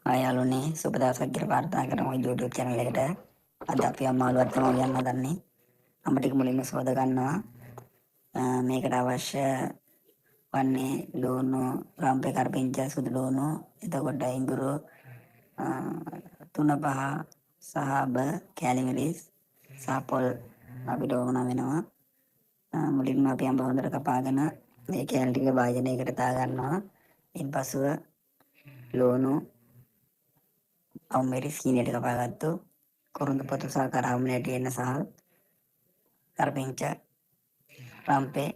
යාළුවනේ, සුබ දවසක් කියලා ප්‍රාර්ථනා කරමු YouTube channel එකට. අද අපි අම්මාලුවක් තමයි උයන්න හදන්නේ. අඹ ටික මුලින්ම සෝද ගන්නවා. මේකට අවශ්‍ය වන්නේ ලුණු, රම්පේ, කරපිංච, සුදු ලුණු, එතකොට ඉඟුරු 3 5 සහ අබ, කෑලි මිරිස් සහ පොල් අපිට ඕන වෙනවා. මුලින්ම අපි අඹ හොඳට කපාගෙන මේ කෑලි ටික භාජනයකට දා ගන්නවා. ඉන්පසුව ලුණු, අවු මිරිස් හීනයට කපාගත්තු කොරුඳු පොතු සහ කරාබු නැටි එන්න සහ කරපිංච, රම්පේ,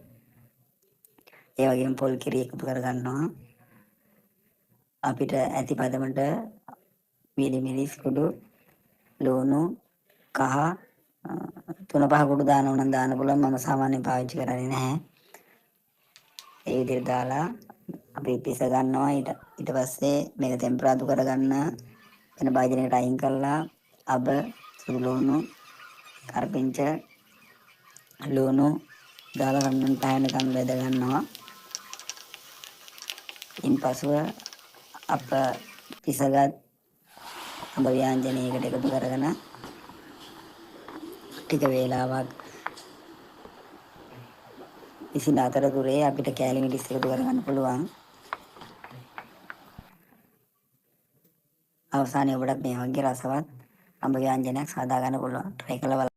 ඒ වගේම පොල් කිරි එකතු කරගන්නවා. අපිට ඇති පදමට මිලි මිරිස් කුඩු, ලුණු, කහ 3 5 කුඩු දානවා නම් දාන්න පුළුවන්. මම සාමාන්‍යයෙන් පාවිච්චි කරන්නේ නැහැ. ඒ විදිහට දාලා අපි පිස ගන්නවා. ඊට පස්සේ මේක තෙම්පරාදු කරගන්න වෙන භාජනයකට අයින් කරලා අබ, සුදු ලුණු, කරපිංච, ලුණු දාලා රන්වන් පැහැෙනකම් බෙද ගන්නවා. ඉන්පසුව අප පිසගත් අඹ ව්‍යංජනයකට එකතු කරගෙන ටික වේලාවක් ඉසින අතරතුරේ අපිට කෑලි මිරිස් එකතු කරගන්න පුළුවන්. අවසානයේ ඔබටත් මේ වගේ රසවත් අඹ ව්‍යංජනයක් සාදා ගන්න පුළුවන්. try කරලා බලන්න.